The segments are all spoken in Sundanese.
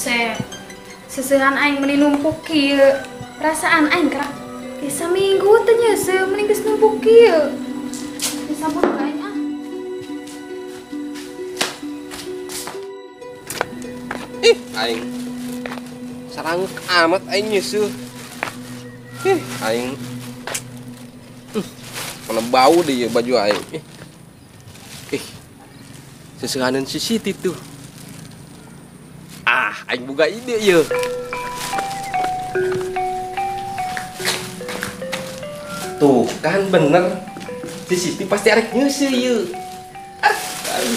Buset. Seseuhan aing meuni numpuk kieu. Perasaan aing kerak saminggu teh nyeuseuh mending geus numpuk kieu. Disambut ka aing ah. Ih, aing saranguk amat aing nyeuseuh. Ih, aing mana bau deh ya baju aing. Ih. Seseuhaneun si Siti tuh. Ah, aing boga ide ye. Tuh kan bener. Si Siti pasti arek nyeuseuh ye. Ah, aing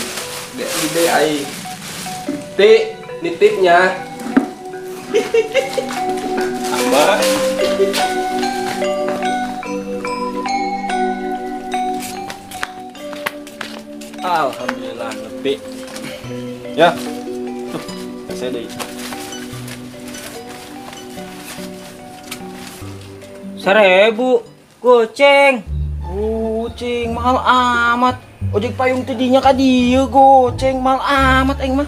ide aing. Ti, nitipnya. Apa? Alhamdulillah lebih. Ya. Tuh, kasih deh. 1.000 goceng. Goceng mahal amat. Ojek payung tadinya ka dieu goceng mahal amat aing mah.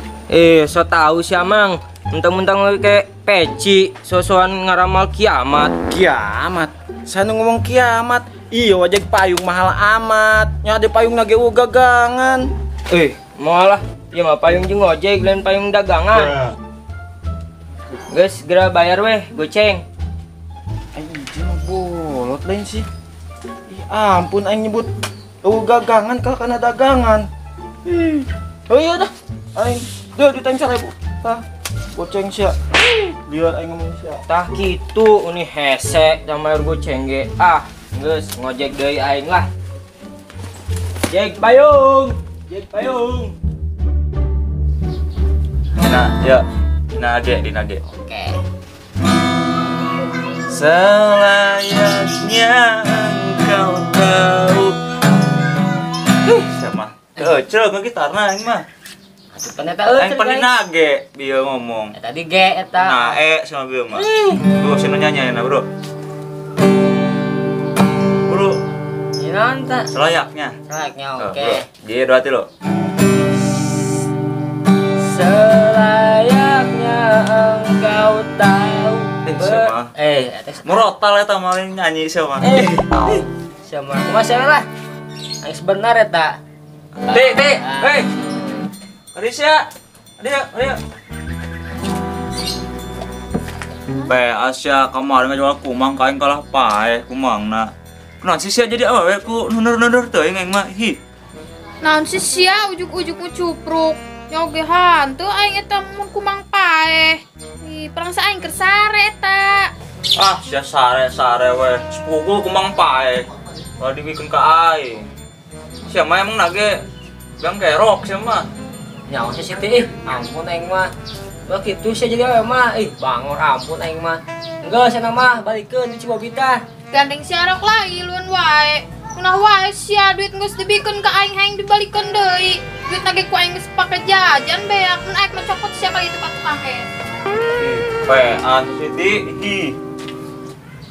So tahu sih amang. Mentang-mentang kayak peci, sosokan ngaramal kiamat. Kiamat. Saya ngomong kiamat. Iya ojek payung mahal amat. Nya ada payung nage gagangan. Mau lah. Ya mah payung jeung ojek lain payung dagangan. Guys, segera bayar weh goceng. Aing mah bolot lain sih. Ih, ampun aing nyebut gagangan kalau karena dagangan. Ih. Oh iya dah. Aing deh duit aing 1.000. Tah, goceng sia. Lihat aing ngomong sia. Tah kitu uni hese sama bayar goceng ge. Ah, geus ngojek deui aing lah. Jek payung. Jek payung. Nah, ya. Dinage, dinage. Oke. Selayaknya engkau tahu. Sama. Kecil ke gitarna aing mah. Atuh pan eta euy. Aing pan dinage bieu ngomong. Eta di G eta. Nah, e sama bieu mah. Bro, sinu nyanyi na, Bro. Bro. Ieu naon ta? Selayaknya. Selayaknya, oke. Di dua hati lo. Selayaknya engkau tahu. Siapa? Merotal eta maling nyanyi siapa? Siapa? Kumaha siapa lah? Yang sebenar eta. Ti, ti, hei. Arisya, ayo, ayo. Be, Asya kemarin ngajual kumang kain kalah pae kumangna. Kunaon sih sia jadi awewe ku nundur-nundur teuing aing mah. Hi. Naon sih sia ujug-ujug ku cupruk. Nyoge hantu aing eta mun kumang pae. Ih, perangsa aing keur sare eta. Ah, sia sare-sare we. Sepukul kumang pae. Kalau dibikeun ka aing. Sia mah emang nage gang kerok sia mah. Nyawa sih Siti, ih, ampun aing mah. Bah kitu sia jadi awewe mah. Ih, bangor ampun aing mah. Enggeus cenah mah balikeun di Cibobita. Gandeng sia rok lagi luan wae. Kunah wae sia duit geus dibikeun ka aing hayang dibalikeun deui. Duit nage ku aing geus pake jajan beak. Mun aing mah copot sia kali itu ka tukang es. Pean Siti, hi.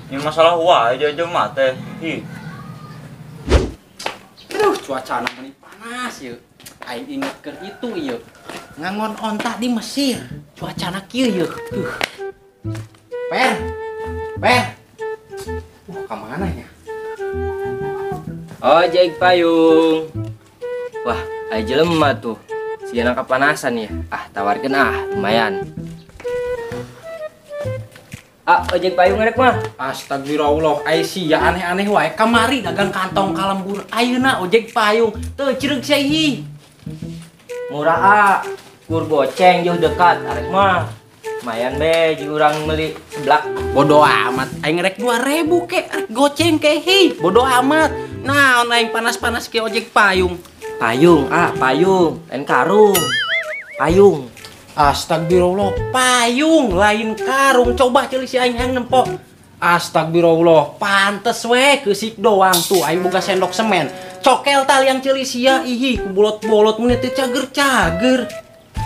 Ini masalah wae jajan mah teh. Hi. Aduh, cuaca meni panas yeuh. Aing inget keur itu ieu. Ngangon onta di Mesir. Cuacana kieu yeuh. Per. Per. Ka mana nya? Ojek payung. Wah, aya jelema tuh. Sigana kapanasan ya. Ah, tawarkeun ah, lumayan. Ah, ojek payung rek mah. Astagfirullah, ai sia aneh-aneh wae. Kamari dagang kantong kalembur, ayeuna ojek payung. Teu cireug sia ieu. Murah ah, kur goceng jauh dekat arek mah. Lumayan be, jeung urang meuli seblak. Bodoh amat, aing rek 2.000 ke, rek goceng ke hi. Bodoh amat. Naon aing panas-panas ke ojek payung. Payung, ah payung, lain karung. Payung. Astagfirullah, payung lain karung. Coba ceuli si aing hayang nempo. Astagfirullah, pantes we keusik doang tuh aing boga sendok semen. Cokel tah liang ceuli sia ihi ku bolot-bolot mun teu cager-cager.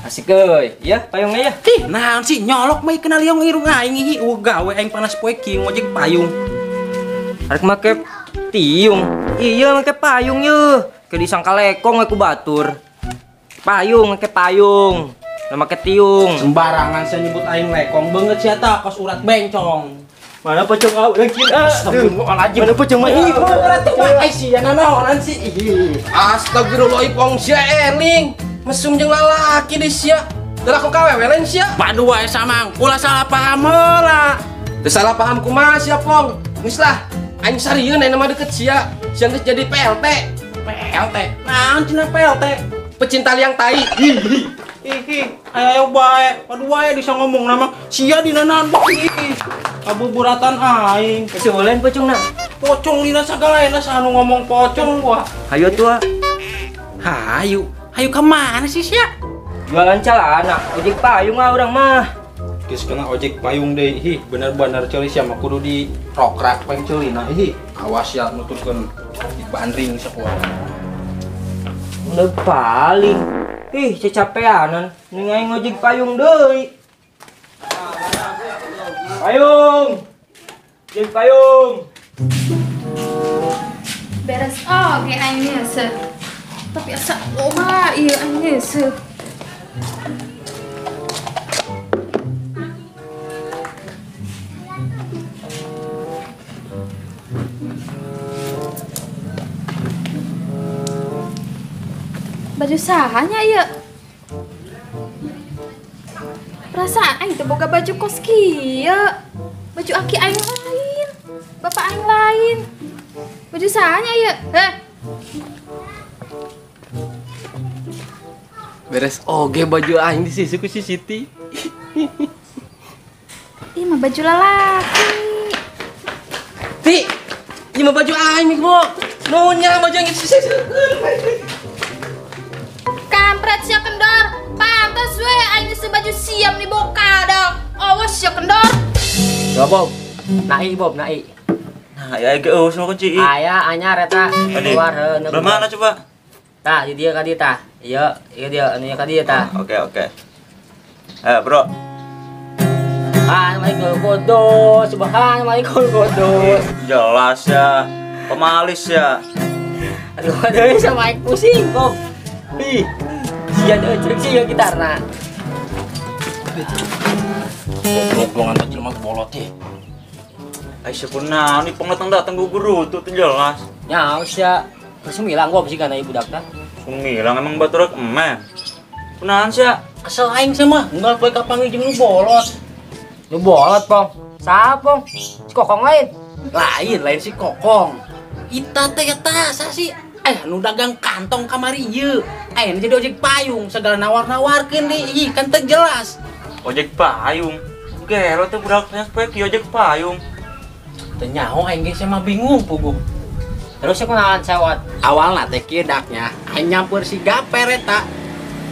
Asik euy. Ya, payungnya ya. Ih, naon sih nyolok mah kena liang irung aing ihi. Gawe aing panas poe kieu ngojek payung. Arek make tiung. Iya make payung yeuh. Ke disangka lekong we ku batur. Payung make payung. Ulah make tiung. Sembarangan saya nyebut aing lekong banget sia tah kos urat bencong. Mana pocong ah urang kira. Astagfirullahaladzim. Mana pocong mah ih, berarti mah ai sia nanaonan sih. Astagfirullah ipong sia eling. Mesum jeung lalaki di sia. Teu laku kawewe lain sia. Padu wae samang, ulah salah paham heula. Teu salah paham kumaha sia pong. Geus lah, aing sarieun aing mah deket sia. Sia geus jadi PLT. PLT. Naon cenah PLT? Pecinta liang tai. Ih, ayo bae. Padu wae bisa ngomong nama sia dina naon ih. Kabuburatan aing. Kesulen pocongna. Pocong dina sagalaena anu ngomong pocong gua. Hayu tua. Hayu. Hayu ke mana sih sia? Jualan celana, ojek payung ah urang mah. Geus kena ojek payung deui. Ih, bener-bener ceuli sia mah kudu di rokrak pang ceulina. Ih, awas ya nuturkeun dibandring sakuat. Udah paling. Ih, cacapeanan ning aing ojek payung deui. Payung. Ojek payung. Beres oge aing geus. Tapi asa loba ieu aing geus. Baju sahanya ieu. Perasaan aing teu boga baju kos kieu. Baju aki aing lain, bapak aing lain. Baju sahanya ieu. Heh. Beres oge baju aing disisi ku si Siti. Ih mah baju lalaki. Ti, ieu mah baju aing mik bo. Nunya baju aing disisi. Kampret sia kendor. Pantes we aing geus baju siam nih boka dong. Awas sia kendor. Yo Bob. Nai Bob, nai. Nah, ya ge eueuh sama kunci. Aya anyar eta. Keluar heuh. Mana coba? Tah, di dia ka dieu tah. Iya, iya dia, anu ka dieu tah. Oke, oke. Eh, bro. Subhanallah kudus, subhanallah kudus. Jelas ya. Pemalis ya. Aduh, aduh sama aing pusing, Bob. Ih. Sia deui ceuk sia gitarna. Goblok lu ngantar jelema bolot teh. Ai sakunaon nih pong datang guru tuh jelas. Nya sia. Sumilang gua sih kana ibu dakta. Sumilang emang batur emeh. Kunaon sia? Kesel aing sama, unggal poe kapanggih jeung nu bolot. Nu bolot, Pong. Saha, Pong? Si Kokong lain. Lain, lain si Kokong. Ita teh eta sa si nu dagang kantong kamari ieu. Aya jadi ojek payung segala nawar-nawarkeun deui ih kan teu jelas. Ojek payung. Gelo teh budaknya poe ki ojek payung. Teu nyaho aing ge mah bingung puguh. Terus aku naon sewot. Awalna teh kieu daknya aing nyampeur si Gaper eta.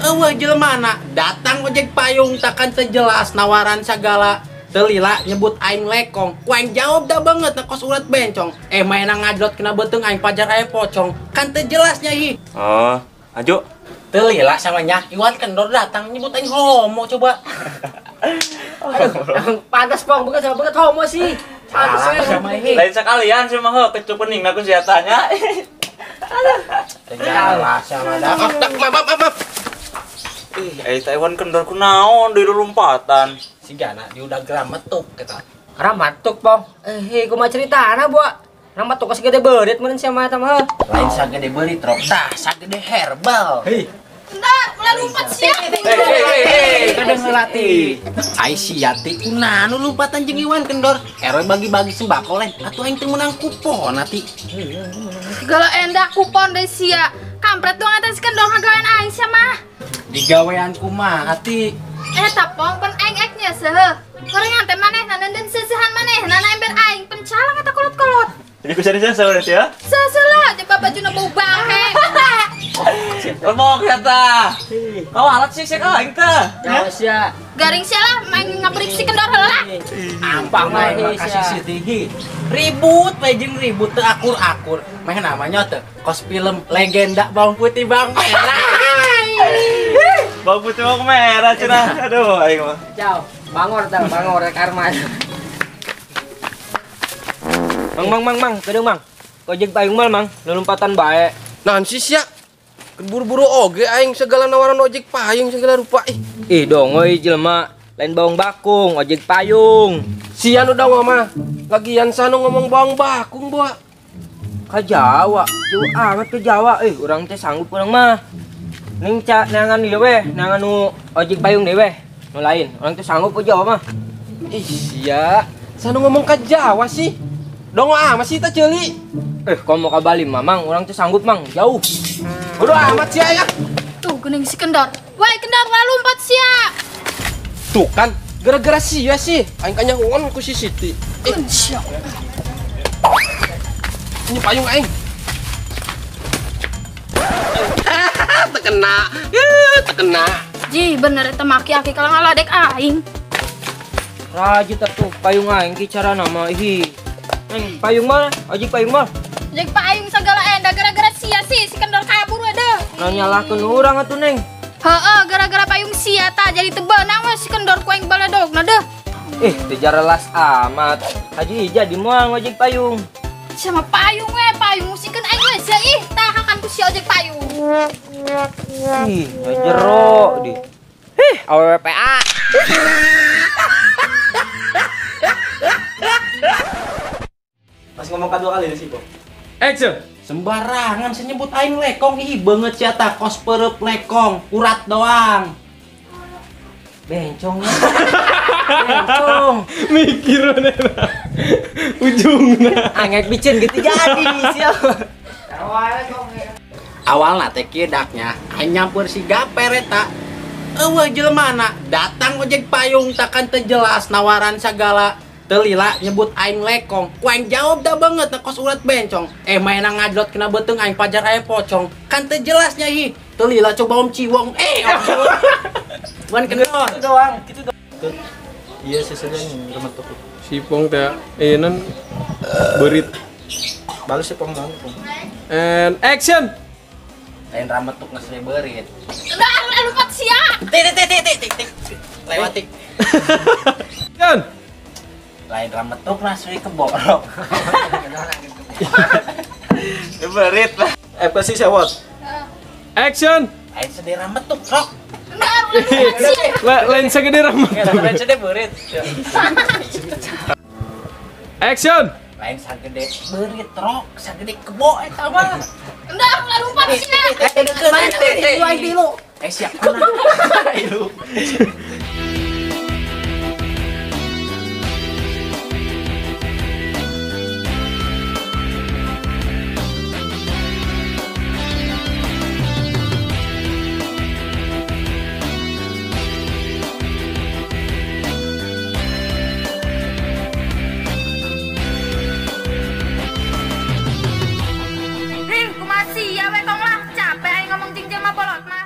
Eueuh jelema datang ojek payung takkan teu jelas nawaran sagala. Teu lila nyebut aing lekong. Ku aing jawab da banget na kos urat bencong. Mainna ngadlot kena beuteung aing pajar aya pocong. Kan teu jelasnya hi. Oh, ajo. Teu lila sama nya Iwan Kendor datang nyebut aing homo coba. Aduh, pantas Pong, bukan sama banget homo sih. Pantas sama ini. Lain sekalian sih mah kecup pening aku sia tanya. Aduh. Jelas sama dah. Maaf, maaf, maaf. Ih, Taiwan Kendor kunaon di lompatan. Si Gana dia udah gerametuk kita. Gerametuk, Pong. Kumaha ceritana, Bo? Gerametuk sagede beurit meureun sia mah eta mah. Lain sagede beurit, Rok. Tah, sagede herbal. Hei. Kendor, ulah lompat sia. Hei, kadang ngelatih. Ai sia teh kunaon nu lompatan jeung Iwan Kendor. RW bagi-bagi sembako lain atuh aing teu meunang kupon ati. Segala endah kupon deui sia. Kampret doang eta si Kendor ngagawean aing sia mah. Digawean kumaha ati? Eta Pong pen aing ek nya seuheuh. Horengan teh manehna neundeun seusehan manehna na ember aing pencalang eta kolot-kolot. Jadi kusa-kusa berarti ya? Seuselah lah, coba bajuna bau bangke. Ngomong eta. Kau alat sih sih aing teh. Ya sia. Garing sia lah main ngabrik si Kendor heula. Ampang mah kasih si Tihi. Ribut we jeung ribut teu akur-akur. Meh namanya teh kos film legenda bawang putih bawang merah. Bawang putih bawang merah cenah. Aduh aing mah. Ciao. Bangor tah, bangor karma. Mang, mang, mang, mang, kedeung mang. Ojek payung mal, mang. Lompatan bae. Naon sih sia? Buru-buru oge aing segala nawaran ojek payung segala rupa ih. Ih dongoi jelema, lain bawang bakung, ojek payung. Sia nu dongol mah. Lagian sanu ngomong bawang bakung boa. Ka Jawa, jauh amat ke Jawa. Urang teh sanggup urang mah. Ning ca neangan ieu weh, neangan nu ojek payung deui weh. Nu lain, urang teh sanggup ke Jawa mah. Ih sia, sanu ngomong ka Jawa sih. Dongol amat sih teh ceuli. Komo ka Bali mah mang, urang teh sanggup mang, jauh. Bodoh amat sia ya. Tuh geuning si Kendor. Woi Kendor lompat sia. Tuh kan, gara-gara sia sih aing kanyahoan ku si Siti. Sia. Ini payung aing. Terkena. Terkena. Ji, bener eta mah aki-aki kalau ngaladek aing. Rajit atuh payung aing ki carana mah ih. Neng, payung mah, ojek payung mah. Ojek payung segala enda gara-gara sia sih si Kendor kabur we deh. Nah nyalahkeun urang atuh Neng. Heeh, gara-gara payung sia ta jadi teu beunang we si Kendor ku aing baledogna deh. Teu jarelas amat. Haji jadi moal ojek payung. Sama payung we, payung musikeun aing we sia ih, tahakan ku si ojek payung. Ih, jero di. Hih, AWPA. Pas ngomong kedua kali sih, Bang. Action. Sembarangan senyebut aing lekong ih banget sia ta kos perep lekong, urat doang. Bencong. Bencong. Mikir ujungna. Angek bicen gitu jadi siap. Awalna teh kieu daknya, aing nyampeur si Gaper eta. Eueuh jelemana datang ojek payung takkan teu jelas nawaran sagala. Teu lila nyebut aing lekong. Ku aing jawab da banget na kos urat bencong. Mainna ngadlot kena beuteung aing pajar aya pocong. Kan teu jelasnya ih. Teu lila coba om ciwong. Om ciwong. Bukan Kendor. Itu doang, gitu doang. Iya sesudah nih remetuk. Sipong teh non berit. Balas sipong naon pong. And action. Lain rametuk geus berit. Udah lompat sia. Tik tik tik tik tik. Lewat tik. Action. Lain rametuk rasui keborok. Berit lah. Apa sih sewot? Action. Lain sedih rametuk, rok. Lain segede rametuk. Lain segede berit. Action. Lain sagede berit, rok. Sagede kebo eta mah. Enggak, lompat sia. Siap. Ilu. Capek aing ngomong jeung jelema bolot mah.